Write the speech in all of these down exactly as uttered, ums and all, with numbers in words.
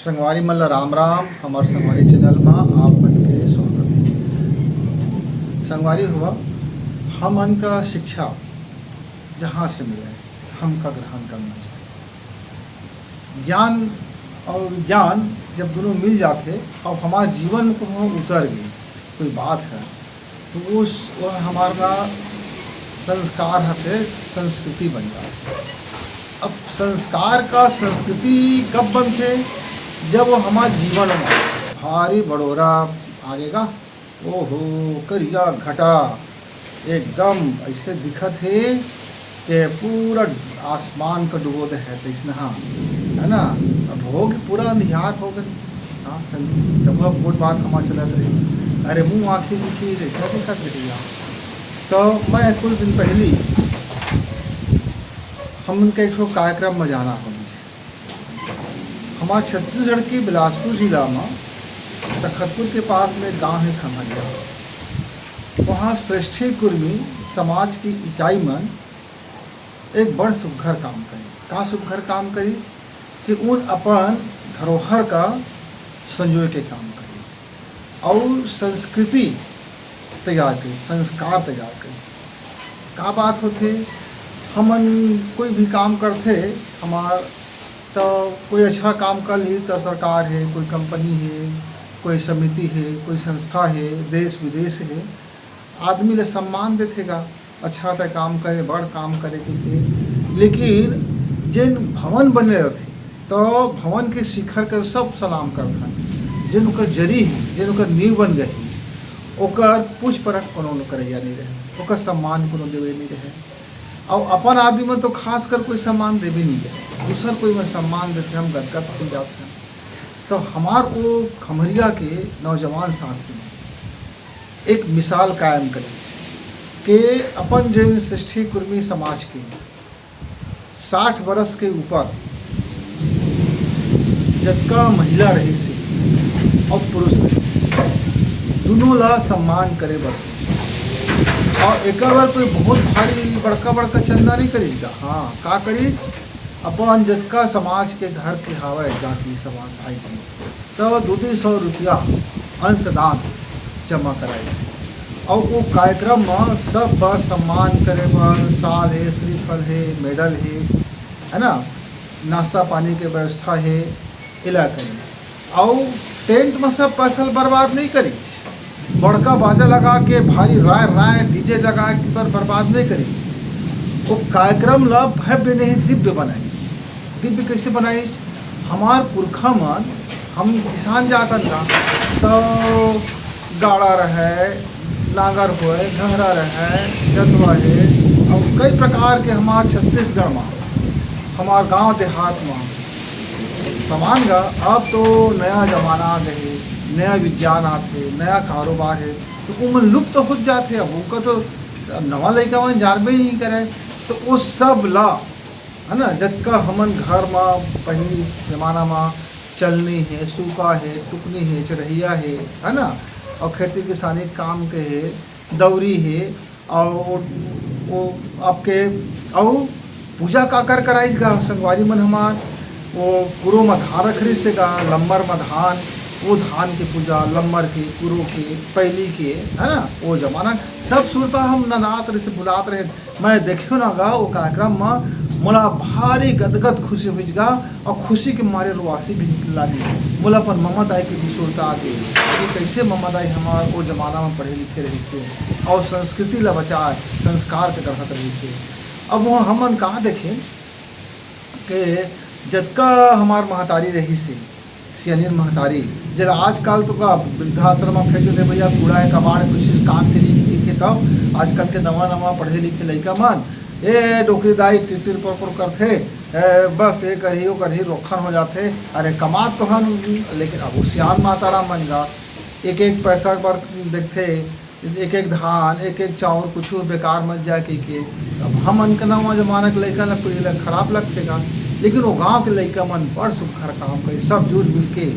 संगवारी मन ला राम राम। हमर संगवारी चैनल मा आप मन के स्वागत हे। संगवारी हो, हमन का शिक्षा जहाँ से मिले, हमका ग्रहण करना चाहिए। ज्ञान और विज्ञान जब दोनों मिल जाथे, अब हमार जीवन में कोनो उतर गे कोई बात है, तो उस, वह हमारा संस्कार हते, संस्कृति बन जाथे। अब संस्कार का संस्कृति कब बनथे? जब वो हमार जीवन में भारी बड़ोरा आगे गा, ओहो, करिया घटा एकदम ऐसे दिखत हे के पूरा आसमान का डुबो दे है तैसना, है ना? अब हो गे पूरा अंधियार हो गे। हाँ, संदीप, तब अब गोठ बात हमार चलत रही, अरे मुँह आँखी दिखी, ऐसा दिखत रही। तो मैं कुछ दिन पहली हमन के एक ठो कार्यक्रम में जाना हो, हमार छत्तीसगढ़ के बिलासपुर जिला म तखतपुर के पास में एक गांव हे खमरिया। वहाँ श्रेष्ठी कुर्मी समाज की इकाई मन एक बड़ सुघर काम करिस। का सुघर काम करिस कि उन अपन धरोहर का संजोए के काम करिस। अउ संस्कृति तैयार करिस, संस्कार तैयार करिस। का बात होथे, हमन कोई भी काम करथे हमार, त कोई अच्छा काम कर लिही त सरकार हे, कोई कंपनी हे, कोई समिति हे, कोई संस्था हे, देश विदेश हे, आदमी ले सम्मान देथे गा, अच्छा तय काम करे, बड़ काम करे कहिके। लेकिन जेन भवन बने रथे, तो भवन के शिखर के सब सलाम करथन। जेन ओकर जरी हे, जेन ओकर नींव बन गए हे, ओकर पूछ परख कोनो करैया नहीं रहे, ओकर सम्मान कोनो देवे नहीं रहे। अउ अपन आदमी मन तो खासकर कोई सम्मान देवे नहीं रहे, दूसर कोई मन सम्मान देथे, हम गदगद हो जाथन। तो हमार वो खमरिया के नौजवान साथी मन एक मिसाल कायम करे के अपन जेन श्रेष्ठी कुर्मी समाज के साठ बरस के ऊपर जतका महिला रहिस हे अउ पुरुष रहिस हे, दुनों ला सम्मान करे बर सोचिस। अउ एकर बर कोई बहुत भारी बड़का बड़का चंदा नहीं करिस गा। हाँ, का करिस, अपन जतका समाज के घर के हावय, जाति समाज भाई के, त दू दू सौ रुपया अंशदान जमा कराइस। अउ वो कार्यक्रम म सब बर सम्मान करे बर साल हे, श्रीफल हे, मेडल हे, है ना, नाश्ता पानी के व्यवस्था हे, एला करिस। अउ टेंट म सब पैसा ल बर्बाद नहीं करिस, बड़का बाजा लगा के, भारी राय राय डीजे लगा के बर बर्बाद नहीं करिस। वो कार्यक्रम ला भव्य नहीं, दिव्य बनाइस। दिव्य कैसे बनाइस? हमार पुरखा मन, हम किसान जातन ना, तो गाड़ा रहे, नांगर होए, घंघरा रहे, जतवा हे, अउ कई प्रकार के हमार छत्तीसगढ़ म, हमार गांव देहात म समान गा। अब तो नया जमाना आ गए हे, नया विज्ञान आथे, नया कारोबार हे, तो उमन लुप्त होत जाथे। अब ओकर तो अब नवा लइका मन जानबे ही नहीं करे। तो वो सब ला, है ना, जतका हमन घर म पहिली जमाना म चलनी हे, सूपा हे, टुकनी हे, चरहिया हे, है ना, अउ खेती किसानी काम के हे, दौरी हे, अउ वो आपके, अउ पूजा काकर कराइस गा संगवारी मन हमार, वो कुरो म धान रख रिस हे गा, लम्बर म धान, वो धान के पूजा, लम्बर के, कुरो के, पैली के, है ना, वो जमाना सब सुरता हम नंदात रहे, भुलात रहे। मैं देखियो ना गा वो कार्यक्रम म, मोला भारी गदगद खुशी होइस गा, अउ खुशी के मारे रोआसी भी निकल लागी। मोला अपन ममा दाई के भी सुरता आ गई कि कैसे ममा दाई हमार वो जमाना म पढ़े लिखे रहिस हे, अउ संस्कृति ला बचाए, संस्कार के गढ़त रहिस हे। अब वो हमन का देखे के जतका हमार महतारी रहिस हे, सियानिन महतारी, जेला आजकल तो का वृद्धाश्रम म फेंक देथे भैया, कूड़ा हे, कबाड़ हे, कुछ काम के नहीं के, के तब आजकल के नवा नवा पढ़े लिखे लइका मन, ए डोकरी दाई टिर टिर पोर पोर करथे, ए, बस ये करही, वो करही, रोखन हो जाथे। अरे कमात तो हन, लेकिन अब वो सियान माता राम मन गा, एक एक पैसा बर देखथे, एक एक धान, एक एक चाउर, कुछ बेकार मत जाए कहिके। अब हमन के नवा जमाना के लइका ला, पीढ़ी ला खराब लगथे गा, लेकिन वो गांव के लइका मन बड़ सुघर काम करे, सब जुल मिल के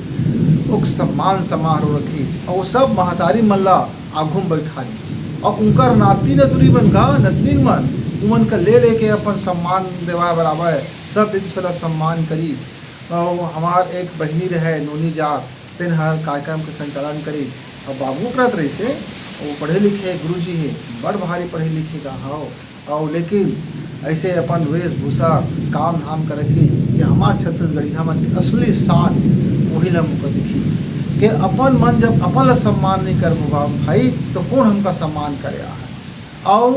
ओक सम्मान समारोह रखिस, अउ वो सब महतारी मन ला आघू म बैठारिस, अउ उनकर नाती नतुरी मन का, नतनीन मन, उमन का ले लेके अपन सम्मान देवाए बर आवय, सब एक दूसर ला सम्मान करिस। अउ हमार एक बहिनी रहे नोनी जात, तेन हर कार्यक्रम के संचालन करिस। अब बाबू करत रहिसे, वो पढ़े लिखे गुरुजी हे, बड़ भारी पढ़े लिखे का हव। अउ लेकिन ऐसे अपन वेशभूषा, काम धाम के रखिस कि हमार छत्तीसगढ़िया मन के असली शान वही ला मुका दिखिस। के अपन मन जब अपन ला सम्मान नहीं करबो भाई, तो कौन हमका सम्मान करे आहे? अउ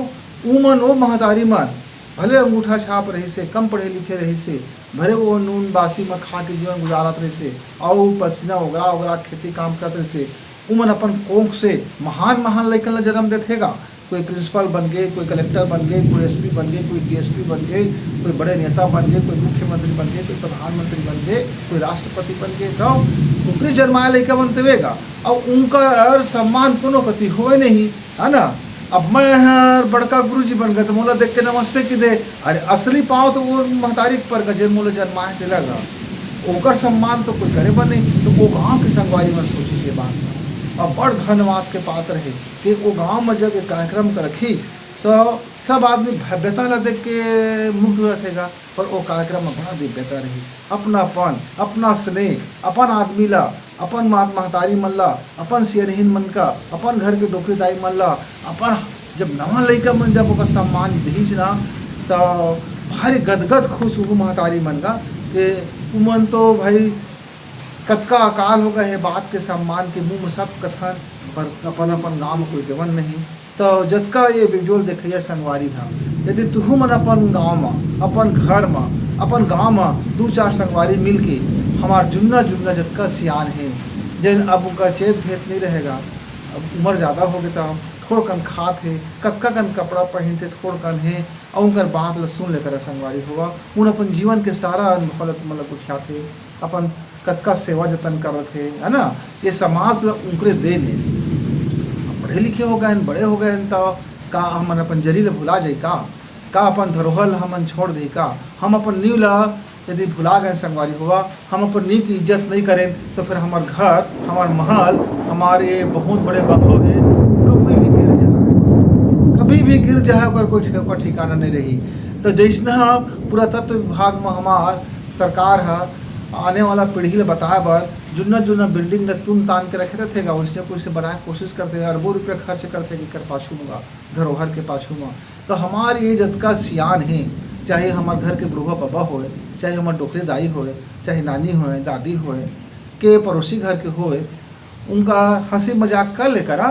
उमन, वो महतारी मन, भले अंगूठा छाप रहिसे, कम पढ़े लिखे रहिसे, भले वो नून बासी म खा के जीवन गुजारत रहिसे, अउ पसीना ओगरा ओगरा खेती काम करत रहिसे, उमन अपन कोख से महान महान लइकन ला जन्म देथे गा। कोई प्रिंसिपल बन गे, कोई कलेक्टर बन गे, कोई एसपी बन गे, कोई डीएसपी बन गे, कोई बड़े नेता बन गे, कोई मुख्यमंत्री बन गे, कोई प्रधानमंत्री बन गे, कोई राष्ट्रपति बन गे, तो ओकरे जन्माए लइका मन तवे गा। अउ उनकर सम्मान कोनो कति होवे नहीं, है ना? अब मैं हर बड़का गुरुजी बन गए तो मोला देख के नमस्ते की दे। अरे, असली पाँव तो वो महतारी के पर गा, जे मोला जन्माए तेला गा। ओकर सम्मान तो कोई करे बर नहीं। तो वो गांव के संगवारी मन सोचिस ये बात ला। अब बड़ धन्यवाद के पात्र हे कि वो गांव में जब ये कार्यक्रम के रखिस, तो सब आदमी भव्यता ला देख के मुग्ध हो जाथे गा। पर वो कार्यक्रम में बड़ा दिव्यता रहिस। अपनापन, अपना स्नेह, अपन आदमी ला, अपन मात महतारी मन ला, अपन सियनहिन मन का, अपन घर के डोकरी दाई मन ला, अपन जब नवा लइका मन जब ओकर सम्मान दिहिस ना, त भारी गदगद खुश हुआ महतारी मन का। के उमन तो भाई कतका अकाल हो गए हे बात के सम्मान के मुंह में सब कथन, पर अपन अपन गांव में कोई देवन नहीं। तो जतका ये वीडियो देखइया संगवारी हा, यदि तुहू मन अपन गांव म, अपन घर म, अपन गांव म दू चार संगवारी मिल के हमार जुन्ना जुन्ना जतका सियान हे, जेन अब उनका चेत भेत नहीं रहेगा, अब उम्र ज़्यादा हो गए, तो थोड़ कन खात हे, कतका कन कपड़ा पहनते थोड़ कन हे, अउ उनकर बात ल सुन लेकर संगवारी होवा, उन अपन जीवन के सारा अनुभव ल तुमन ल गोठियाथे, अपन कतका सेवा जतन करत हे, है ना? ये समाज ल उनकरे देन हे। अब पढ़े लिखे हो गए, बड़े हो गए, तो का हमन अपन जरी ल भुला जाई का? का अपन धरोहर ल हमन छोड़ दे का? हम अपन नींव ल यदि भुला गए संगवारी होवा, हम अपन नींव की इज्जत नहीं करें, तो फिर हमार घर, हमार महल, हमारे ये बहुत बड़े बंगलो है, कभी भी गिर जाए, कभी भी गिर जाए, ओकर कोई ठे-, ओकर ठिकाना नहीं रही। तो जैसना पुरातत्व विभाग में हमार सरकार ह आने वाला पीढ़ी ल बताए बर जुन्ना जुन्ना बिल्डिंग ल तुन तान के रखे रहथे गा, वैसे कुछ बनाए के कोशिश करथे, अरबों रुपया खर्च करथे एकर पाछू में गा, धरोहर के पाछू में। तो हमार ये जतका सियान हे, चाहे हमार घर के बुढ़वा बाबा होए, चाहे हमार डोकरी दाई होए, चाहे नानी होए, दादी होए, के पड़ोसी घर के होए, उनका हंसी मजाक कर ले करा,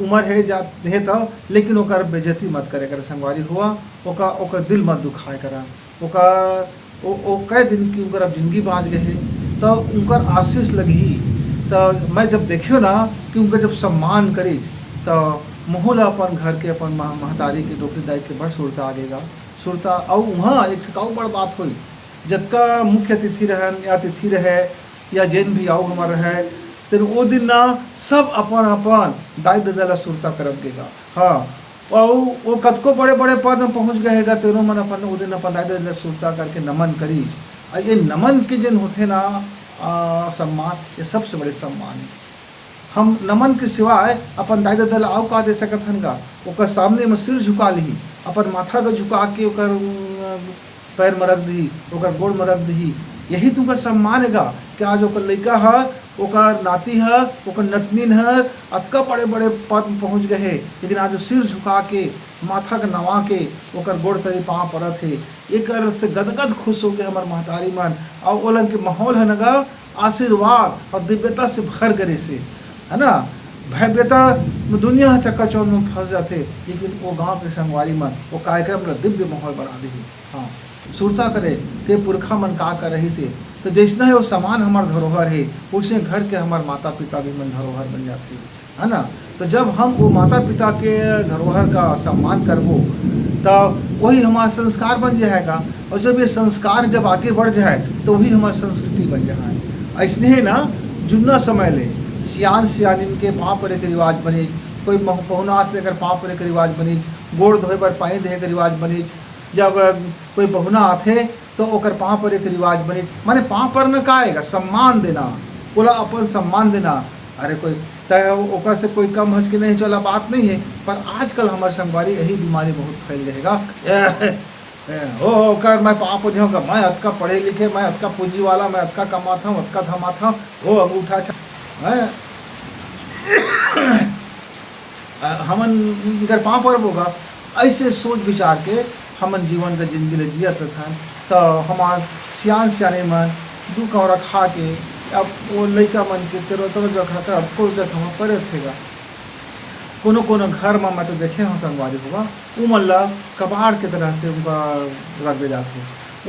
उम्र हे जात हे तो, लेकिन ओकर बेइज्जती मत करे करा संगवारी होवा, ओका ओकर दिल मत दुखाए करा, ओका ओ, ओ कह दिन कि उनकर अब जिंदगी बाँच गए हे, तो उनकर आशीष लगही। तो मैं जब देखियो ना कि उनका जब सम्मान करिस, तो मोहू ला अपन घर के, अपन मह-, महतारी के, डोकरी दाई के बड़ सुरता आ गेगा। सुरता, अउ उहाँ एक ठो अउ बड़ बात होई, जतका मुख्य अतिथि रहन या अतिथि रहे या जेन भी आऊ हमर रहे, तेन ओ दिन ना सब अपन अपन दाई ददा ला सुरता करब गेगा। हाँ, अउ वो कतको बड़े-बड़े पद में पहुँच गए हे गा, तेनो मन अपन ओ दिन अपन दाई ददा ला सुरता करके नमन करिस। अउ ये नमन के जेन होथे ना, आ, सम्मान, ये सबसे बड़े सम्मान हे। हम नमन के सिवाय अपन दाई ददा ला अउ का दे सकत हन गा? ओकर सामने में सिर झुका लिही, अपन माथा के झुका के ओकर, उम, पैर में रख दिही, ओकर गोड़ में रख दिही। यही तो ओकर सम्मान हे गा कि आज ओकर लइका ह, ओकर नाती ह, ओकर नतनीन ह अतका बड़े-बड़े पद में पहुँच गए हे, लेकिन आज वो सिर झुका के, माथा के नवा के ओकर गोड़ तरी पाँव परत हे। एकर से गदगद खुश होके हमर महतारी मन अउ ओलन के माहौल ह न गा आशीर्वाद अउ दिव्यता से भर गे रिहिसे, है ना? भव्यता में दुनिया ह चकाचौंध में फंस जाथे, लेकिन वो गांव के संगवारी मन वो कार्यक्रम ला दिव्य माहौल बना दिही। हाँ, सुरता करे के पुरखा मन का का रहिसे, तो जैसना हे वो समान हमर धरोहर हे, वैसने घर के हमर माता पिता भी मन धरोहर बन जाथे, है ना? तो जब हम वो माता पिता के धरोहर का सम्मान करबो, तो वही हमारा संस्कार बन जाएगा, और जब ये संस्कार जब आगे बढ़ जाए, तो वही हमारी संस्कृति बन जाए। ऐसने हे ना, जुन्ना समय ले सियान सियानिन के पाँव परे के रिवाज बनिस, कोई मह-, पहुना आथे तेकर पाँव परे के रिवाज बनिस, गोड़ धोए बर पानी देहे के रिवाज बनिस, जब कोई पहुना आथे तो ओकर पाँव परे के रिवाज बनिस। माने पाँव परना का आएगा? सम्मान देना, ओला अपन सम्मान देना। अरे कोई तय ओकर से कोई कम हच के नहीं चला, बात नहीं है, पर आजकल हमर संगवारी यही बीमारी बहुत फैल गए हे गा। हैं, ओ, ओकर मैं पाँव पड़हूँ गा, मैं अतका पढ़े लिखे, मैं अतका पूंजी वाला, मैं अतका कमाथंव, अतका धमाथंव, ओ अंगूठा छा-, हैं? अ, हमन इनकर पाँव पड़बो गा। अइसे सोच विचार के हमन जीवन का जिंदगी ल जियत रथन। त हमार सियान सियाने मन दू कौंरा खा के अब वो लइका मन के तेरो तेरो जगह का अब कोई जगह में पड़े थे गा। कोनो कोनो घर में मैं तो देखे हूँ संगवारी हो गा, उमन ला कबाड़ के तरह से उनका रख दे जाथे।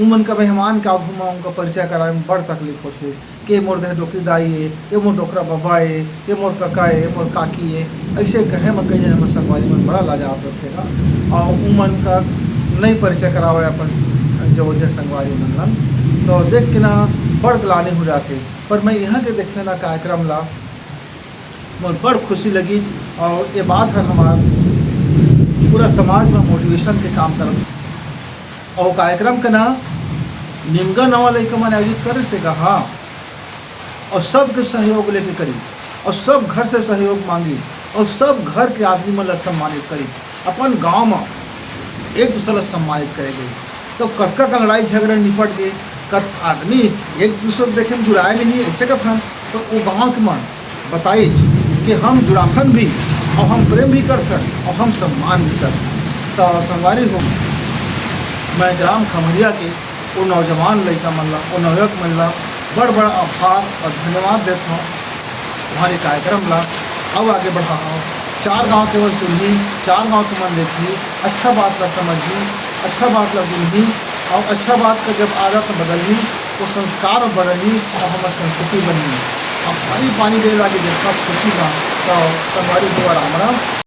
उमन का मेहमान के आगू में उनका परिचय कराए में बड़ तकलीफ होथे। के मोर देह डोकरी दाई ए, ये मोर डोकरा बबा ए, ये मोर कका ए, ये मोर काकी ए, अइसे कहे म कई झन हमर संगवारी मन बड़ा लाजावत रथे गा। अउ उमन का नई परिचय करावे अपन जवरिया संगवारी मन ला, तो देख के ना बड़ ग्लानि हो जाथे। पर मैं यहाँ के देखे ना कार्यक्रम ला, मोर बड़ खुशी लगी। अउ ये बात हर हमार पूरा समाज में मोटिवेशन के काम करत। अउ कार्यक्रम के ना निमगा नवा लइका मन आयोजित करे से कहा, अउ सबके सहयोग लेके करिस, अउ सब घर से सहयोग मांगिस, अउ सब घर के आदमी मन ला सम्मानित करिस। अपन गांव म एक दूसर ला सम्मानित करे गइस, तो कतका का लड़ाई झगड़ा निपट गे। कत आदमी एक दूसर देखे में जुड़ाए भी नहीं, ऐसे कथन, तो वो गांव के मन बताइस कि हम जुड़ाथन भी, अउ हम प्रेम भी करथन, अउ हम सम्मान भी करथन। तो संगवारी हो, मैं ग्राम खमरिया के वो नौजवान लइका मन ला, वो नवयुवक मन ला बड़ बड़ आभार अउ धन्यवाद देत हूँ। तुम्हारे कार्यक्रम ला अउ आगे बढ़ाओ, चार गांव के मन सुनही, चार गांव के मन देखही, अच्छा बात ला समझही, अच्छा बात ला सुनही, अउ अच्छा बात का जब आदत बदलही, तो संस्कार बदलही, अउ हमर संस्कृति बनही। अब पानी पानी दे लागे देखा खुशी ना, तो संगवारी हो राम राम।